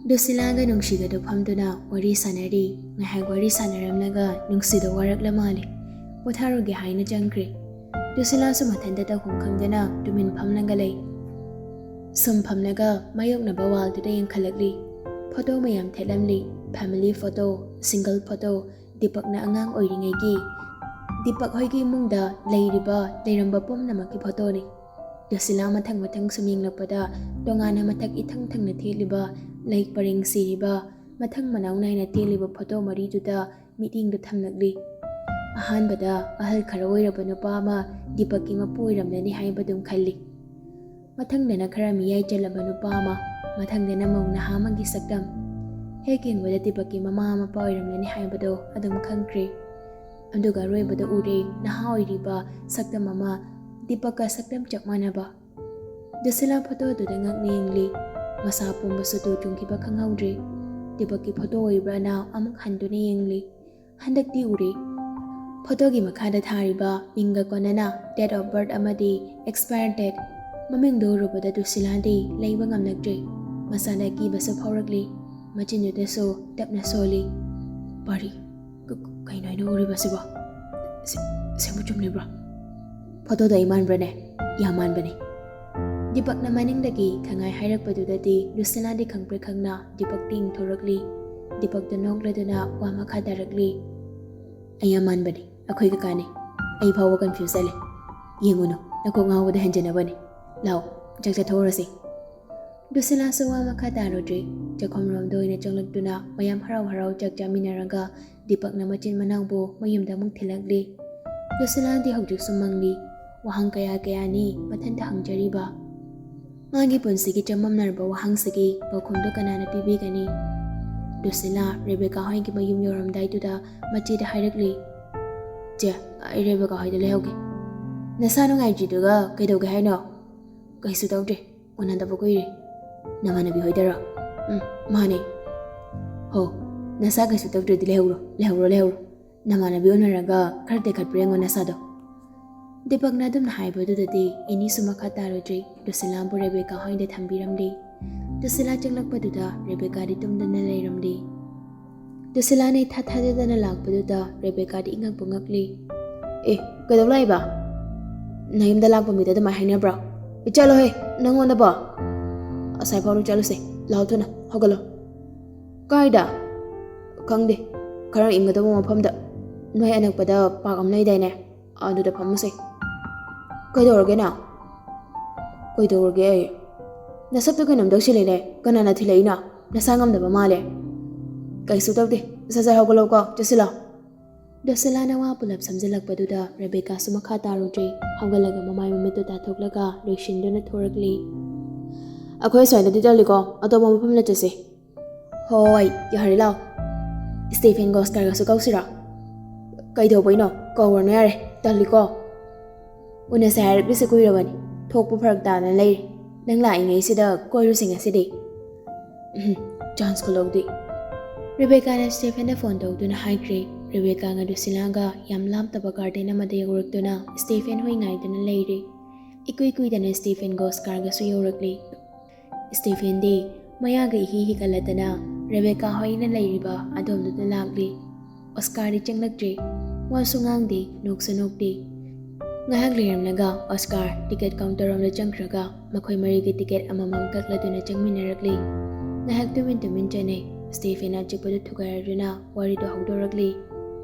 ꯗꯨꯁꯤꯂꯥꯒ ꯅꯨꯡꯁꯤꯒꯗꯣ ꯐꯝꯗꯨꯅ ꯋꯥꯔꯤ ꯁꯥꯟꯅꯔꯤ꯫ ꯉꯥꯏꯍꯥꯛ ꯋꯥꯔꯤ ꯁꯥꯟꯅꯔꯝꯂꯒ ꯅꯨꯡꯁꯤꯗꯣ ꯋꯥꯔꯛꯂ ꯃꯥꯜꯂꯦ꯫ ꯄꯣꯊꯥꯔꯨꯒꯦ ꯍꯥꯏꯅ ꯆꯪꯈ꯭ꯔꯦ꯫ ꯗꯨꯁꯤꯂꯥꯁꯨ ꯃꯊꯟꯇ ꯇꯧꯐꯝ ꯈꯪꯗꯅ ꯇꯨꯃꯤꯟ ꯐꯝꯂꯒ ꯂꯩ꯫ ꯁꯨꯝ ꯐꯝꯂꯒ ꯃꯥꯌꯣꯛꯅꯕ ꯋꯥꯜꯗꯨꯗ ꯌꯦꯡꯈꯠꯂꯛꯂꯤ꯫ ꯐꯣꯇꯣ ꯃꯌꯥꯝ ꯊꯦꯠꯂꯝꯂꯤ꯫ ꯐꯦꯃꯤꯂꯤ ꯐꯣꯇꯣ, ꯁꯤꯡꯒꯜ ꯐꯣꯇꯣ, ꯗꯤꯄꯛꯅ ꯑꯉꯥꯡ ꯑꯣꯏꯔꯤꯉꯩꯒꯤ, ꯗꯤꯄꯛ ꯍꯣꯏꯒꯤ ꯏꯃꯨꯡꯗ ꯂꯩꯔꯤꯕ, ꯂꯩꯔꯝꯕ ꯄꯨꯝꯅꯃꯛꯀꯤ ꯐꯣꯇꯣꯅꯤ꯫ ꯗꯨꯁꯤꯂꯥ ꯃꯊꯪ ꯃꯊꯪ ꯁꯨꯝ ꯌꯦꯡꯂꯛꯄꯗ ꯇꯣꯉꯥꯟꯅ ꯃꯊꯛ ꯏꯊꯪ ꯊꯪꯅ ꯊꯦꯠꯂꯤꯕ ꯂꯩ ꯄꯔꯦꯡ ꯁꯤꯔꯤꯕ, ꯃꯊꯪ ꯃꯅꯥꯎ ꯅꯥꯏꯅ ꯊꯦꯠꯂꯤꯕ ꯐꯣꯇꯣ ꯃꯔꯤꯗꯨꯗ ꯃꯤꯠꯌꯦꯡꯗꯨ ꯊꯝꯂꯛꯂꯤ꯫ ꯑꯍꯥꯟꯕꯗ ꯑꯍꯜ ꯈꯔ ꯑꯣꯏꯔꯕ ꯅꯨꯄꯥ ꯑꯃ ꯗꯤꯄꯛꯀꯤ ꯃꯄꯨ ꯑꯣꯏꯔꯝꯂꯅꯤ ꯍꯥꯏꯕꯗꯨꯝ ꯈꯜꯂꯤ꯫ ꯃꯊꯪꯗꯅ ꯈꯔ ꯃꯤꯌꯥꯏ ꯆꯜꯂꯕ ꯅꯨꯄꯥ ꯑꯃ, ꯃꯊꯪꯗꯅ ꯃꯧ ꯅꯍꯥ ꯑꯃꯒꯤ ꯁꯛꯇꯝ꯫ ꯍꯦꯛ ꯌꯦꯡꯕꯗ ꯗꯤꯄꯛꯀꯤ ꯃꯃꯥ ꯃꯄꯥ ꯑꯣꯏꯔꯝꯂꯅꯤ ꯍꯥꯏꯕꯗꯣ ꯑꯗꯨꯝ ꯈꯪꯈ꯭ꯔꯦ꯫ ꯑꯗꯨꯒ ꯑꯔꯣꯏꯕꯗ ꯎꯔꯦ, ꯅꯍꯥ ꯑꯣꯏꯔꯤꯕ ꯁꯛꯇꯝ ꯑꯃ, ꯗꯤꯄꯛꯀ ꯁꯛꯇꯝ ꯆꯞ ꯃꯥꯟꯅꯕ꯫ ꯗꯨꯁꯤꯂꯥ ꯐꯣꯇꯣꯗꯨꯗ ꯉꯛꯅ ꯌꯦꯡꯂꯤ꯫ ꯃꯁꯥ ꯄꯣꯝꯕꯁꯨ ꯇꯨ ꯆꯨꯡꯈꯤꯕ ꯈꯪꯍꯧꯗ꯭ꯔꯦ꯫ ꯗꯤꯄꯛꯀꯤ ꯐꯣꯇꯣ ꯑꯣꯏꯕ꯭ꯔꯥꯅ ꯑꯃꯨꯛ ꯍꯟꯗꯨꯅ ꯌꯦꯡꯂꯤ꯫ ꯍꯟꯗꯛꯇꯤ ꯎꯔꯦ꯫ ꯐꯣꯇꯣꯒꯤ ꯃꯈꯥꯗ ꯊꯥꯔꯤꯕ ꯃꯤꯡꯒ ꯀꯣꯟꯅꯅ date of birth ꯑꯃꯗꯤ expire date꯫ ꯃꯃꯤꯡꯗꯣ ꯎꯔꯨꯕꯗ ꯗꯨꯁꯤꯂꯥꯗꯤ ꯂꯩꯕ ꯉꯝꯂꯛꯇ꯭ꯔꯦ꯫ ꯃꯁꯥꯗ ꯑꯀꯤꯕꯁꯨ ꯐꯥꯎꯔꯛꯂꯤ꯫ ꯃꯆꯤꯟꯗꯨꯗꯁꯨ ꯇꯞꯅ ꯁꯣꯜꯂꯤ꯫ ꯄꯥꯔꯤ, ꯀ-, ꯀꯩꯅꯣ ꯑꯩꯅ ꯎꯔꯤꯕꯁꯤꯕꯣ? ꯁꯤ-, ꯁꯤꯕꯨ ꯆꯨꯝꯂꯤꯕ꯭ꯔꯣ? ꯐꯣꯇꯣꯗꯣ ꯑꯩ ꯃꯥꯟꯕ꯭ꯔꯅꯦ? ꯌꯥꯝ ꯃꯥꯟꯕꯅꯦ꯫ ꯗꯤꯄꯛꯅ ꯃꯅꯤꯡꯗꯒꯤ ꯈꯪꯉꯥꯏ ꯍꯥꯏꯔꯛꯄꯗꯨꯗꯗꯤ ꯂꯨꯁꯤꯂꯥꯗꯤ ꯈꯪꯄ꯭ꯔꯦꯛ ꯈꯪꯅ ꯗꯤꯄꯛꯇ ꯌꯦꯡꯊꯣꯔꯛꯂꯤ꯫ ꯗꯤꯄꯛꯇ ꯅꯣꯛꯂꯗꯨꯅ ꯋꯥ ꯃꯈꯥ ꯇꯥꯔꯛꯂꯤ꯫ ꯑꯩ ꯌꯥꯝ ꯃꯥꯟꯕꯅꯦ, ꯑꯩꯈꯣꯏ ꯀꯀꯥꯅꯦ꯫ ꯑꯩ ꯐꯥꯎꯕ confuse ꯆꯠꯂꯦ꯫ ꯌꯦꯡꯉꯨꯅꯨ, ꯅꯀꯣꯛ ꯉꯥꯎꯕꯗ ꯍꯦꯟꯖꯤꯟꯅꯕꯅꯦ꯫ ꯂꯥꯎ, ꯆꯥꯛ ꯆꯥꯊꯣꯛꯎꯔꯁꯤ꯫ ꯂꯨꯁꯤꯂꯥꯁꯨ ꯋꯥ ꯃꯈꯥ ꯇꯥꯔꯨꯗ꯭ꯔꯦ꯫ ꯆꯥꯛꯈꯨꯝꯔꯣꯝꯗ ꯑꯣꯏꯅ ꯆꯪꯂꯛꯇꯨꯅ ꯃꯌꯥꯝ ꯍꯔꯥꯎ ꯍꯔꯥꯎ ꯆꯥꯛ ꯆꯥꯃꯤꯟꯅꯔꯒ ꯗꯤꯄꯛꯅ ꯃꯆꯤꯟ ꯃꯅꯥꯎꯕꯨ ꯃꯌꯨꯝꯗ ꯑꯃꯨꯛ ꯊꯤꯜꯂꯛꯂꯤ꯫ ꯂꯨꯁꯤꯂꯥꯗꯤ ꯍꯧꯖꯤꯛꯁꯨ ꯃꯪꯂꯤ꯫ ꯋꯥꯍꯪ ꯀꯌꯥ ꯀꯌꯥꯅꯤ ꯃꯊꯟꯇ ꯍꯪꯖꯔꯤꯕ꯫ ꯃꯥꯒꯤ ꯄꯨꯟꯁꯤꯒꯤ ꯆꯃꯝꯅꯔꯕ ꯋꯥꯍꯪꯁꯤꯒꯤ ꯄꯥꯎꯈꯨꯝꯗꯨ ꯀꯅꯥꯅ ꯄꯤꯕꯤꯒꯅꯤ? ꯂꯨꯁꯤꯂꯥ ꯔꯦꯕꯦꯀꯥ ꯍꯣꯏꯒꯤ ꯃꯌꯨꯝ ꯌꯧꯔꯝꯗꯥꯏꯗꯨꯗ ꯃꯆꯦꯗ ꯍꯥꯏꯔꯛꯂꯤ, "ꯆꯦ, ꯑꯩ ꯔꯦꯕꯦꯀꯥ ꯍꯣꯏꯗ ꯂꯩꯍꯧꯒꯦ꯫ ꯅꯁꯥ ꯅꯨꯡꯉꯥꯏꯇ꯭ꯔꯤꯗꯨꯒ ꯀꯩꯗꯧꯒꯦ ꯍꯥꯏꯅꯣ?" "ꯀꯩꯁꯨ ꯇꯧꯗ꯭ꯔꯦ, ꯎꯅꯗꯕ ꯀꯨꯏꯔꯦ꯫ ꯅꯃꯥꯟꯅꯕꯤ ꯍꯣꯏꯗꯔꯣ?" "ꯎꯝ, ꯃꯥꯅꯦ꯫" "ꯍꯣ, ꯅꯁꯥ ꯀꯩꯁꯨ ꯇꯧꯗ꯭ꯔꯗꯤ ꯂꯩꯍꯧꯔꯣ, ꯂꯩꯍꯧꯔꯣ, ꯂꯩꯍꯧꯔꯣ꯫ ꯅꯃꯥꯟꯅꯕꯤ ꯎꯅꯔꯒ ꯈꯔ ꯇꯦꯛꯈꯠꯄ꯭ꯔꯥ ꯌꯦꯡꯉꯣ ꯅꯁꯥꯗꯣ꯫" ꯗꯤꯄꯛꯅ ꯑꯗꯨꯝꯅ ꯍꯥꯏꯕꯗꯨꯗꯗꯤ ꯑꯦꯅꯤꯁꯨ ꯃꯈꯥ ꯇꯥꯔꯨꯗ꯭ꯔꯦ꯫ ꯂꯨꯁꯤꯂꯥꯕꯨ ꯔꯦꯕꯦꯀꯥ ꯍꯣꯏꯗ ꯊꯝꯕꯤꯔꯝꯂꯦ꯫ ꯗꯨꯁꯤꯂꯥ ꯆꯪꯂꯛꯄꯗꯨꯗ ꯔꯦꯕꯦꯀꯥꯗꯤ ꯇꯨꯝꯗꯅ ꯂꯩꯔꯝꯂꯤ꯫ ꯗꯨꯁꯤꯂꯥꯅ ꯏꯊꯥ ꯊꯥꯖꯗꯅ ꯂꯥꯛꯄꯗꯨꯗ ꯔꯦꯕꯦꯀꯥꯗꯤ ꯏꯉꯛꯄꯨ ꯉꯛꯂꯤ꯫ "ꯑꯦ, ꯀꯩꯗꯧ ꯂꯥꯛꯏꯕ? ꯅꯌꯨꯝꯗ ꯂꯥꯛꯄ ꯃꯤꯗ ꯑꯗꯨꯃꯥꯏꯅ ꯍꯥꯏꯅꯕ꯭ꯔꯣ? ꯑꯦ, ꯆꯠꯂꯣꯍꯦ, ꯅꯪꯉꯣꯟꯗꯕꯣ? ꯑꯁꯥꯏ ꯐꯥꯎꯗ ꯆꯠꯂꯨꯁꯦ, ꯂꯥꯛꯑꯣ ꯊꯨꯅ, ꯍꯧꯒꯠꯂꯣ꯫" "ꯀꯥꯏꯗ?" "ꯈꯪꯗꯦ, ꯈꯔ ꯏꯪꯒꯗꯕ ꯃꯐꯝꯗ, ꯅꯣꯏ ꯑꯅꯛꯄꯗ ꯄꯥꯔꯛ ꯑꯃ ꯂꯩꯗꯥꯏꯅꯦ, ꯑꯗꯨꯗ ꯐꯝꯃꯨꯁꯦ꯫" "ꯀꯩꯗꯧꯔꯒꯦ ꯅꯪ?" "ꯀꯩꯗꯧꯔꯒꯦ ꯑꯩ? ꯅꯁꯛꯇꯨ ꯀꯩꯅꯣꯝ ꯇꯧꯁꯤꯜꯂꯦꯅꯦ, ꯀꯅꯥꯅ ꯊꯤꯜꯂꯛꯏꯅꯣ? ꯅꯁꯥ ꯉꯝꯗꯕ ꯃꯥꯜꯂꯦ꯫" "ꯀꯩꯁꯨ ꯇꯧꯗꯦ, ꯁꯠ ꯁꯠ ꯍꯧꯒꯠꯂꯣꯀꯣ, ꯆꯠꯁꯤꯜꯂꯣ꯫" ꯗꯨꯁꯤꯂꯥꯅ ꯋꯥ ꯄꯨꯂꯞ ꯁꯝꯖꯤꯜꯂꯛꯄꯗꯨꯗ ꯔꯦꯕꯦꯀꯥꯁꯨ ꯃꯈꯥ ꯇꯥꯔꯨꯗ꯭ꯔꯦ꯫ ꯍꯧꯒꯠꯂꯒ ꯃꯃꯥꯏ ꯃꯃꯤꯠꯇꯨ ꯇꯥꯊꯣꯛꯂꯒ ꯂꯣꯏꯁꯤꯟꯗꯨꯅ ꯊꯣꯔꯛꯂꯤ꯫ "ꯑꯩꯈꯣꯏ ꯑꯁ꯭ꯋꯥꯏꯗꯗꯤ ꯇꯜꯂꯤꯀꯣ, ꯑꯇꯣꯞꯄ ꯃꯐꯝ ꯂꯩ ꯆꯠꯁꯦ꯫" "ꯍꯣꯏ, ꯌꯥꯔꯦ, ꯂꯥꯛꯑꯣ꯫ ꯁ꯭ꯇꯦꯐꯦꯟꯒ ꯑꯣꯁꯀꯥꯔꯒꯁꯨ ꯀꯧꯁꯤꯔꯣ?" "ꯀꯩꯗꯧꯕꯩꯅꯣ? ꯀꯧꯔꯅꯨ ꯌꯥꯔꯦ, ꯇꯜꯂꯤꯀꯣ꯫ ꯎꯅꯁꯦ ꯍꯥꯏꯔꯛꯂꯤꯁꯦ ꯀꯨꯏꯔꯕꯅꯤ, ꯊꯣꯛꯄ ꯐꯔꯛ ꯇꯥꯗꯅ ꯂꯩꯔꯦ꯫ ꯅꯪ ꯂꯥꯛꯏꯉꯩꯁꯤꯗ ꯀꯣꯏꯔꯨꯁꯤ ꯉꯁꯤꯗꯤ꯫" "ꯎꯝ, ꯆꯥꯟꯁ ꯈꯨꯂꯧꯗꯤ꯫" ꯔꯦꯕꯦꯀꯥꯅ ꯁ꯭ꯇꯦꯐꯦꯟꯗ ꯐꯣꯟ ꯇꯧꯗꯨꯅ ꯍꯥꯏꯈ꯭ꯔꯦ꯫ ꯔꯦꯕꯦꯀꯥꯒ ꯗꯨꯁꯤꯂꯥꯒ ꯌꯥꯝ ꯂꯥꯞꯇꯕ ꯒꯥꯔꯗꯦꯟ ꯑꯃꯗ ꯌꯧꯔꯛꯇꯨꯅ ꯁ꯭ꯇꯦꯐꯦꯟ ꯍꯣꯏ ꯉꯥꯏꯗꯨꯅ ꯂꯩꯔꯦ꯫ ꯏꯀꯨꯏ ꯀꯨꯏꯗꯅ ꯁ꯭ꯇꯦꯐꯦꯟꯒ ꯑꯣꯁꯀꯥꯔꯒꯁꯨ ꯌꯧꯔꯛꯂꯦ꯫ ꯁ꯭ꯇꯦꯐꯦꯟꯗꯤ ꯃꯌꯥꯒ ꯏꯍꯤ ꯍꯤꯒꯠꯂꯗꯅ ꯔꯦꯕꯦꯀꯥ ꯍꯣꯏꯅ ꯂꯩꯔꯤꯕ ꯑꯗꯣꯝꯗꯨꯗ ꯂꯥꯛꯂꯤ꯫ ꯑꯣꯁꯀꯥꯔꯗꯤ ꯆꯪꯂꯛꯇ꯭ꯔꯤ꯫ ꯋꯥꯁꯨ ꯉꯥꯡꯗꯦ, ꯅꯣꯛꯁꯨ ꯅꯣꯛꯇꯦ꯫ ꯉꯥꯏꯍꯥꯛ ꯂꯩꯔꯝꯂꯒ ꯑꯣꯁꯀꯥꯔ ꯇꯤꯀꯦꯠ ꯀꯥꯎꯟꯇꯔ ꯔꯣꯝꯗ ꯆꯪꯈ꯭ꯔꯒ ꯃꯈꯣꯏ ꯃꯔꯤꯒꯤ ꯇꯤꯀꯦꯠ ꯑꯃꯃꯝ ꯀꯛꯂꯗꯨꯅ ꯆꯪꯃꯤꯟꯅꯔꯛꯂꯤ꯫ ꯉꯥꯏꯍꯥꯛ ꯇꯨꯃꯤꯟ ꯇꯨꯃꯤꯟ ꯆꯠꯅꯩ꯫ ꯁ꯭ꯇꯦꯐꯦꯟ ꯑꯆꯤꯛꯄꯗꯨ ꯊꯨꯒꯥꯏꯔꯗꯨꯅ ꯋꯥꯔꯤꯗꯨ ꯍꯧꯗꯣꯔꯛꯂꯤ꯫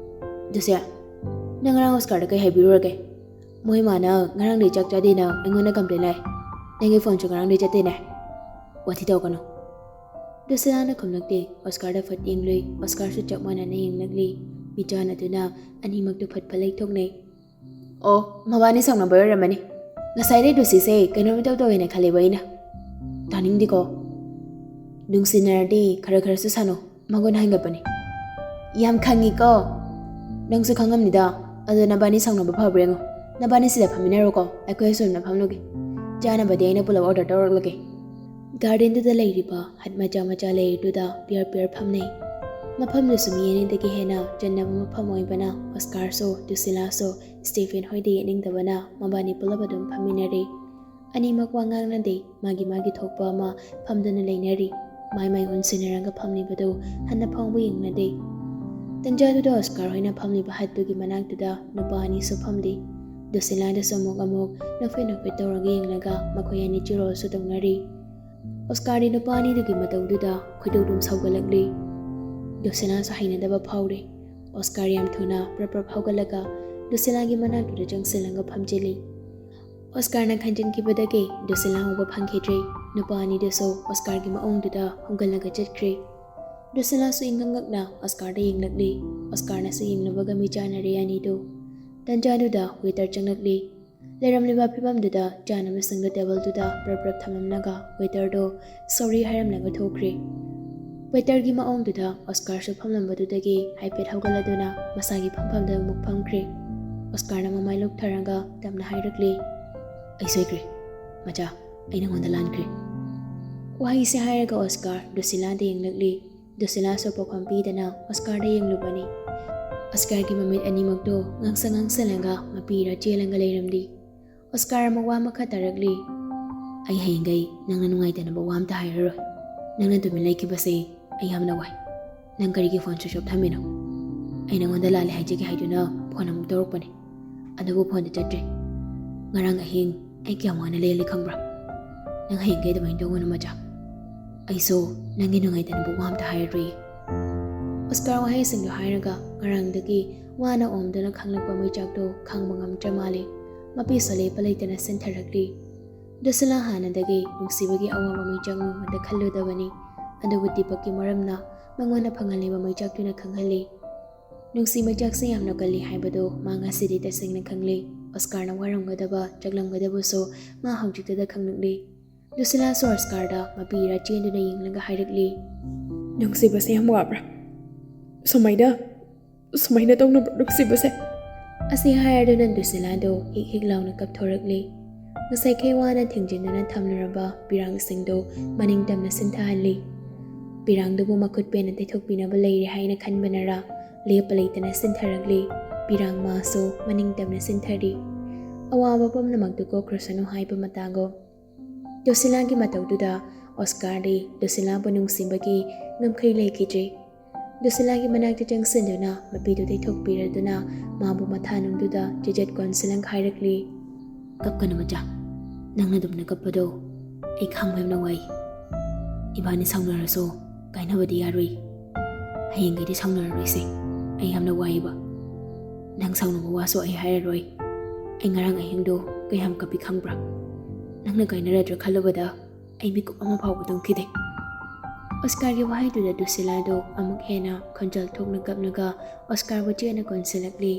"ꯗꯨꯁꯦ, ꯅꯪ ꯉꯔꯥꯡ ꯑꯣꯁꯀꯥꯔꯗ ꯀꯩ ꯍꯥꯏꯕꯤꯔꯨꯔꯒꯦ? ꯃꯣꯏ ꯃꯥꯅ ꯉꯔꯥꯡꯗꯩ ꯆꯥꯛ ꯆꯥꯗꯦꯅ ꯑꯩꯉꯣꯟꯗ ꯀꯝꯄ꯭ꯂꯦꯟ ꯂꯥꯛꯑꯦ꯫ ꯅꯪꯒꯤ ꯐꯣꯟꯁꯨ ꯉꯔꯥꯡꯗꯩ ꯆꯠꯇꯦꯅꯦ꯫ ꯋꯥꯊꯤ ꯇꯧꯒꯅꯨ꯫" ꯗꯨꯁꯤꯂꯥꯅ ꯈꯨꯝꯂꯛꯇꯦ꯫ ꯑꯣꯁꯀꯥꯔꯗ ꯐꯠ ꯌꯦꯡꯂꯨꯏ꯫ ꯑꯣꯁꯀꯥꯔꯁꯨ ꯆꯞ ꯃꯥꯟꯅꯅ ꯌꯦꯡꯂꯛꯂꯤ꯫ ꯃꯤꯠꯆꯥꯟꯅꯗꯨꯅ ꯑꯅꯤꯃꯛꯇꯨ ꯐꯠ ꯐꯠ ꯂꯩꯊꯣꯛꯅꯩ꯫ "ꯑꯣ, ꯃꯕꯥꯅꯤ ꯁꯥꯎꯅꯕ ꯑꯣꯏꯔꯝꯃꯅꯤ꯫ ꯉꯁꯥꯏꯗꯩ ꯗꯨꯁꯤꯁꯦ ꯀꯩꯅꯣꯝ ꯏꯇꯧ ꯇꯧꯋꯦꯅ ꯈꯜꯂꯦꯕ ꯑꯩꯅ꯫ ꯇꯥꯅꯤꯡꯗꯦꯀꯣ꯫ ꯅꯨꯡꯁꯤꯅꯔꯗꯤ ꯈꯔ ꯈꯔꯁꯨ ꯁꯥꯟꯅꯧ꯫ ꯃꯒꯨꯟ ꯍꯟꯒꯠꯄꯅꯤ꯫" "ꯌꯥꯝ ꯈꯪꯉꯤꯀꯣ꯫ ꯅꯪꯁꯨ ꯈꯪꯉꯝꯅꯤꯗ꯫ ꯑꯗꯣ ꯅꯕꯥꯅꯤ ꯁꯥꯎꯅꯕ ꯐꯕ꯭ꯔꯥ ꯌꯦꯡꯉꯣ꯫ ꯅꯕꯥꯅꯤ ꯁꯤꯗ ꯐꯝꯃꯤꯟꯅꯔꯣꯀꯣ, ꯑꯩꯈꯣꯏ ꯑꯁꯣꯝꯗ ꯐꯝꯂꯨꯒꯦ꯫ ꯆꯥꯅꯕꯗꯤ ꯑꯩꯅ ꯄꯨꯂꯞ ꯑꯣꯔꯗꯔ ꯇꯧꯔꯛꯂꯒꯦ꯫" ꯒꯥꯔꯗꯦꯟꯗꯨꯗ ꯂꯩꯔꯤꯕ ꯍꯠ ꯃꯆꯥ ꯃꯆꯥ ꯂꯩꯔꯤꯗꯨꯗ ꯄꯤꯌꯔ ꯄꯤꯌꯔ ꯐꯝꯅꯩ꯫ ꯃꯐꯝꯗꯨꯁꯨ ꯃꯤ ꯑꯅꯤꯗꯒꯤ ꯍꯦꯟꯅ ꯆꯟꯅꯕ ꯃꯐꯝ ꯑꯣꯏꯕꯅ ꯑꯣꯁꯀꯥꯔꯁꯨ ꯗꯨꯁꯤꯂꯥꯁꯨ ꯁ꯭ꯇꯦꯐꯦꯟ ꯍꯣꯏꯗ ꯌꯦꯠꯅꯤꯡꯗꯕꯅ ꯃꯕꯥꯅꯤ ꯄꯨꯂꯞ ꯑꯗꯨꯝ ꯐꯝꯃꯤꯟꯅꯔꯤ꯫ ꯑꯅꯤꯃꯛ ꯋꯥ ꯉꯥꯡꯅꯗꯦ꯫ ꯃꯥꯒꯤ ꯃꯥꯒꯤ ꯊꯣꯛꯄ ꯑꯃ ꯐꯝꯗꯨꯅ ꯂꯩꯅꯔꯤ꯫ ꯃꯥꯏ ꯃꯥꯏ ꯑꯣꯟꯁꯤꯟꯅꯔꯒ ꯐꯝꯂꯤꯕꯗꯨ ꯍꯟꯅ ꯐꯥꯎꯕ ꯌꯦꯡꯅꯗꯦ꯫ ꯇꯟꯖꯥꯗꯨꯗ ꯑꯣꯁꯀꯥꯔ ꯍꯣꯏꯅ ꯐꯝꯂꯤꯕ ꯍꯠꯇꯨꯒꯤ ꯃꯅꯥꯛꯇꯨꯗ ꯅꯨꯄꯥ ꯑꯅꯤꯁꯨ ꯐꯝꯂꯤ꯫ ꯗꯨꯁꯤꯂꯥꯗꯁꯨ ꯑꯃꯨꯛ ꯑꯃꯨꯛ ꯅꯣꯛꯐꯦꯠ ꯅꯣꯛꯐꯦꯠ ꯇꯧꯔꯒ ꯌꯦꯡꯂꯒ ꯃꯈꯣꯏ ꯑꯅꯤ ꯆꯤꯔꯣꯜꯁꯨ ꯇꯧꯅꯔꯤ꯫ ꯑꯣꯁꯀꯥꯔꯗꯤ ꯅꯨꯄꯥ ꯑꯅꯤꯗꯨꯒꯤ ꯃꯇꯧꯗꯨꯗ ꯈꯣꯏꯗꯧꯗꯨꯝ ꯁꯥꯎꯒꯠꯂꯛꯂꯤ꯫ ꯗꯨꯁꯤꯂꯥꯁꯨ ꯍꯩꯅꯗꯕ ꯐꯥꯎꯔꯦ꯫ ꯑꯣꯁꯀꯥꯔ ꯌꯥꯝ ꯊꯨꯅ ꯄ꯭ꯔꯞ ꯄ꯭ꯔꯞ ꯍꯧꯒꯠꯂꯒ ꯗꯨꯁꯤꯂꯥꯒꯤ ꯃꯅꯥꯛꯇꯨꯗ ꯆꯪꯁꯤꯜꯂꯒ ꯐꯝꯖꯤꯜꯂꯤ꯫ ꯑꯣꯁꯀꯥꯔꯅ ꯈꯟꯖꯤꯟꯈꯤꯕꯗꯒꯤ ꯗꯨꯁꯤꯂꯥ ꯎꯕ ꯐꯪꯈꯤꯗ꯭ꯔꯦ꯫ ꯅꯨꯄꯥ ꯑꯅꯤꯗꯨꯁꯨ ꯑꯣꯁꯀꯥꯔꯒꯤ ꯃꯑꯣꯡꯗꯨꯗ ꯍꯧꯒꯠꯂꯒ ꯆꯠꯈ꯭ꯔꯦ꯫ ꯗꯨꯁꯤꯂꯥꯁꯨ ꯏꯪꯉꯛꯅ ꯑꯣꯁꯀꯥꯔꯗ ꯌꯦꯡꯂꯛꯂꯤ꯫ ꯑꯣꯁꯀꯥꯔꯅꯁꯨ ꯌꯦꯡꯂꯨꯕꯒ ꯃꯤꯆꯥꯟꯅꯔꯦ ꯑꯅꯤꯗꯨ꯫ ꯇꯟꯖꯥꯗꯨꯗ ꯋꯦꯇꯔ ꯆꯪꯂꯛꯂꯤ꯫ ꯂꯩꯔꯝꯂꯤꯕ ꯐꯤꯕꯝꯗꯨꯗ ꯆꯥꯅꯕꯁꯤꯡꯗꯨ ꯇꯦꯕꯜꯗꯨꯗ ꯄ꯭ꯔꯞ ꯄ꯭ꯔꯞ ꯊꯝꯂꯝꯂꯒ ꯋꯦꯇꯔꯗꯣ "ꯁꯣꯔꯤ" ꯍꯥꯏꯔꯝꯂꯒ ꯊꯣꯛꯈ꯭ꯔꯦ꯫ ꯋꯦꯇꯔꯒꯤ ꯃꯑꯣꯡꯗꯨꯗ ꯑꯣꯁꯀꯥꯔꯁꯨ ꯐꯝꯂꯝꯕꯗꯨꯗꯒꯤ ꯍꯥꯏꯐꯦꯠ ꯍꯧꯒꯠꯂꯗꯨꯅ ꯃꯁꯥꯒꯤ ꯐꯝꯐꯝꯗ ꯑꯃꯨꯛ ꯐꯝꯈ꯭ꯔꯦ꯫ ꯑꯣꯁꯀꯥꯔꯅ ꯃꯃꯥꯏ ꯂꯨꯞꯊꯔꯒ ꯇꯞꯅ ꯍꯥꯏꯔꯛꯂꯤ, "ꯑꯩ ꯁꯣꯏꯈ꯭ꯔꯦ꯫ ꯃꯆꯥ, ꯑꯩ ꯅꯉꯣꯟꯗ ꯂꯥꯟꯈ꯭ꯔꯦ꯫" ꯋꯥꯍꯩꯁꯦ ꯍꯥꯏꯔꯒ ꯑꯣꯁꯀꯥꯔ ꯗꯨꯁꯤꯂꯥꯗ ꯌꯦꯡꯂꯛꯂꯤ꯫ ꯗꯨꯁꯤꯂꯥꯁꯨ ꯄꯥꯎꯈꯨꯝ ꯄꯤꯗꯅ ꯑꯣꯁꯀꯥꯔꯗ ꯌꯦꯡꯂꯨꯕꯅꯤ꯫ ꯑꯣꯁꯀꯥꯔꯒꯤ ꯃꯃꯤꯠ ꯑꯅꯤꯃꯛꯇꯣ ꯉꯥꯡꯁꯪ ꯉꯥꯡꯁꯜꯂꯒ ꯃꯄꯤ ꯏꯔꯥ ꯆꯦꯜꯂꯒ ꯂꯩꯔꯝꯂꯤ꯫ ꯑꯣꯁꯀꯥꯔ ꯑꯃꯨꯛ ꯋꯥ ꯃꯈꯥ ꯇꯥꯔꯛꯂꯤ, "ꯑꯩ ꯍꯌꯦꯡꯈꯩ ꯅꯪꯅ ꯅꯨꯡꯉꯥꯏꯇꯅꯕ ꯋꯥ ꯑꯝꯇ ꯍꯥꯏꯔꯔꯣꯏ꯫ ꯅꯪꯅ ꯇꯨꯃꯤꯟ ꯂꯩꯈꯤꯕꯁꯦ ꯑꯩ ꯌꯥꯝꯅ ꯋꯥꯏ꯫ ꯅꯪ ꯀꯔꯤꯒꯤ ꯐꯣꯟ ꯁ꯭ꯋꯤꯆ ꯑꯣꯐ ꯊꯝꯃꯤꯅꯣ? ꯑꯩ ꯅꯉꯣꯟꯗ ꯂꯥꯜꯂꯦ ꯍꯥꯏꯖꯒꯦ ꯍꯥꯏꯗꯨꯅ ꯐꯣꯟ ꯑꯃꯨꯛ ꯇꯧꯔꯛꯄꯅꯦ, ꯑꯗꯨꯕꯨ ꯐꯣꯟꯗꯤ ꯆꯠꯇ꯭ꯔꯦ꯫ ꯉꯔꯥꯡ ꯑꯍꯤꯡ ꯑꯩ ꯀꯌꯥꯝ ꯋꯥꯅ ꯂꯦꯜꯂꯤ ꯈꯪꯕ꯭ꯔꯥ? ꯅꯪ ꯍꯌꯦꯡꯈꯩ ꯑꯗꯨꯃꯥꯏꯅ ꯇꯧꯒꯅꯨ ꯃꯆꯥ꯫ ꯑꯩꯁꯨ ꯅꯪꯒꯤ ꯅꯨꯡꯉꯥꯏꯇꯅꯕ ꯋꯥ ꯑꯝꯇ ꯍꯥꯏꯔꯔꯣꯏꯌꯦ꯫" ꯑꯣꯁꯀꯥꯔ ꯋꯥꯍꯩꯁꯤꯡꯗꯣ ꯍꯥꯏꯔꯒ ꯉꯔꯥꯡꯗꯒꯤ ꯋꯥꯅ ꯑꯣꯝꯗꯨꯅ ꯈꯥꯡꯂꯛꯄ ꯃꯩꯆꯥꯛꯇꯣ ꯈꯥꯡꯕ ꯉꯝꯗ꯭ꯔ ꯃꯥꯜꯂꯦ꯫ ꯃꯄꯤꯁꯨ ꯂꯦꯞꯄ ꯂꯩꯇꯅ ꯁꯤꯟꯊꯔꯛꯂꯤ꯫ ꯗꯨꯁꯤꯂꯥ ꯍꯥꯟꯅꯗꯒꯤ ꯅꯨꯡꯁꯤꯕꯒꯤ ꯑꯋꯥꯕ ꯃꯩꯆꯥꯛ ꯅꯣꯡꯃꯇ ꯈꯜꯂꯨꯗꯕꯅꯤ꯫ ꯑꯗꯨꯕꯨ ꯗꯤꯄꯛꯀꯤ ꯃꯔꯝꯅ ꯃꯉꯣꯟꯗ ꯐꯪꯍꯜꯂꯤꯕ ꯃꯩꯆꯥꯛꯇꯨꯅ ꯈꯪꯍꯜꯂꯤ꯫ ꯅꯨꯡꯁꯤ ꯃꯩꯆꯥꯛꯁꯦ ꯌꯥꯝꯅ ꯀꯜꯂꯤ ꯍꯥꯏꯕꯗꯨ ꯃꯥ ꯉꯁꯤꯗꯤ ꯇꯁꯦꯡꯅ ꯈꯪꯂꯦ꯫ ꯑꯣꯁꯀꯥꯔꯅ ꯋꯥꯔꯝꯒꯗꯕ, ꯆꯥꯛꯂꯝꯒꯗꯕꯁꯨ ꯃꯥ ꯍꯧꯖꯤꯛꯇꯗ ꯈꯪꯂꯛꯂꯤ꯫ ꯗꯨꯁꯤꯂꯥꯁꯨ ꯑꯣꯁꯀꯥꯔꯗ ꯃꯄꯤ ꯏꯔꯥ ꯆꯦꯟꯗꯨꯅ ꯌꯦꯡꯂꯒ ꯍꯥꯏꯔꯛꯂꯤ, "ꯅꯨꯡꯁꯤꯕꯁꯦ ꯌꯥꯝ ꯋꯥꯕ꯭ꯔꯥ? ꯁꯨꯃꯥꯏꯅ, ꯁꯨꯃꯥꯏꯅ ꯇꯧꯅꯕ꯭ꯔꯥ ꯅꯨꯡꯁꯤꯕꯁꯦ?" ꯑꯁꯤ ꯍꯥꯏꯔꯗꯨꯅ ꯗꯨꯁꯤꯂꯥꯗꯣ ꯍꯤꯛ ꯍꯤꯛ ꯂꯥꯎꯅ ꯀꯞꯊꯣꯔꯛꯂꯤ꯫ ꯉꯁꯥꯏꯈꯩ ꯋꯥꯅ ꯊꯤꯡꯖꯤꯟꯗꯨꯅ ꯊꯝꯂꯨꯔꯕ ꯄꯤꯔꯥꯡꯁꯤꯡꯗꯣ ꯃꯅꯤꯡ ꯇꯝꯅ ꯁꯤꯟꯊꯍꯜꯂꯤ꯫ ꯄꯤꯔꯥꯡꯗꯨꯕꯨ ꯃꯈꯨꯠ ꯄꯦꯟꯅ ꯇꯩꯊꯣꯛꯄꯤꯅꯕ ꯂꯩꯔꯦ ꯍꯥꯏꯅ ꯈꯟꯕꯅꯔꯥ, ꯂꯦꯞꯄ ꯂꯩꯇꯅ ꯁꯤꯟꯊꯔꯛꯂꯤ꯫ ꯄꯤꯔꯥꯡ ꯃꯥꯁꯨ ꯃꯅꯤꯡ ꯇꯝꯅ ꯁꯤꯟꯊꯔꯤ꯫ ꯑꯋꯥꯕ ꯄꯨꯝꯅꯃꯛꯇꯨ ꯀꯣꯛꯈ꯭ꯔꯁꯅꯨ ꯍꯥꯏꯕ ꯃꯇꯥꯒꯨꯝ꯫ ꯗꯨꯁꯤꯂꯥꯒꯤ ꯃꯇꯧꯗꯨꯗ ꯑꯣꯁꯀꯥꯔꯗꯤ ꯗꯨꯁꯤꯂꯥꯕꯨ ꯅꯨꯡꯁꯤꯕꯒꯤ ꯉꯝꯈꯩ ꯂꯩꯈꯤꯗ꯭ꯔꯦ꯫ ꯗꯨꯁꯤꯂꯥꯒꯤ ꯃꯅꯥꯛꯇ ꯆꯪꯁꯤꯟꯗꯨꯅ ꯃꯄꯤꯗꯨ ꯇꯩꯊꯣꯛꯄꯤꯔꯗꯨꯅ ꯃꯥꯕꯨ ꯃꯊꯥꯅꯨꯡꯗꯨꯗ ꯆꯦꯆꯦꯠ ꯀꯣꯟꯁꯤꯜꯂꯒ ꯍꯥꯏꯔꯛꯂꯤ, "ꯀꯞꯀꯅꯨ ꯃꯆꯥ, ꯅꯪꯅ ꯑꯗꯨꯝꯅ ꯀꯞꯄꯗꯣ ꯑꯩ ꯈꯥꯡꯕ ꯌꯥꯝꯅ ꯋꯥꯏ꯫ ꯏꯕꯥꯅꯤ ꯁꯥꯎꯅꯔꯁꯨ ꯀꯥꯏꯅꯕꯗꯤ ꯌꯥꯔꯣꯏ꯫ ꯍꯌꯦꯡꯈꯩꯗꯤ ꯁꯥꯎꯅꯔꯔꯣꯏꯁꯦ꯫ ꯑꯩ ꯌꯥꯝꯅ ꯋꯥꯏꯌꯦꯕ꯫ ꯅꯪ ꯁꯥꯎꯅꯕ ꯋꯥꯁꯨ ꯑꯩ ꯍꯥꯏꯔꯔꯣꯏ꯫ ꯑꯩ ꯉꯔꯥꯡ ꯑꯍꯤꯡꯗꯣ ꯀꯌꯥꯝ ꯀꯞꯄꯤ ꯈꯪꯕ꯭ꯔꯥ? ꯅꯪꯅ ꯀꯥꯏꯅꯔꯗ꯭ꯔꯥ ꯈꯜꯂꯨꯕꯗ ꯑꯩ ꯃꯤꯀꯨꯞ ꯑꯃ ꯐꯥꯎꯕ ꯇꯨꯝꯈꯤꯗꯦ꯫" ꯑꯣꯁꯀꯥꯔꯒꯤ ꯋꯥꯍꯩꯗꯨꯗ ꯗꯨꯁꯤꯂꯥꯗꯣ ꯑꯃꯨꯛ ꯍꯦꯟꯅ ꯈꯣꯟꯖꯦꯜ ꯊꯣꯛꯅ ꯀꯞꯂꯒ ꯑꯣꯁꯀꯥꯔꯕꯨ ꯆꯦꯠꯅ ꯀꯣꯟꯁꯤꯜꯂꯛꯂꯤ꯫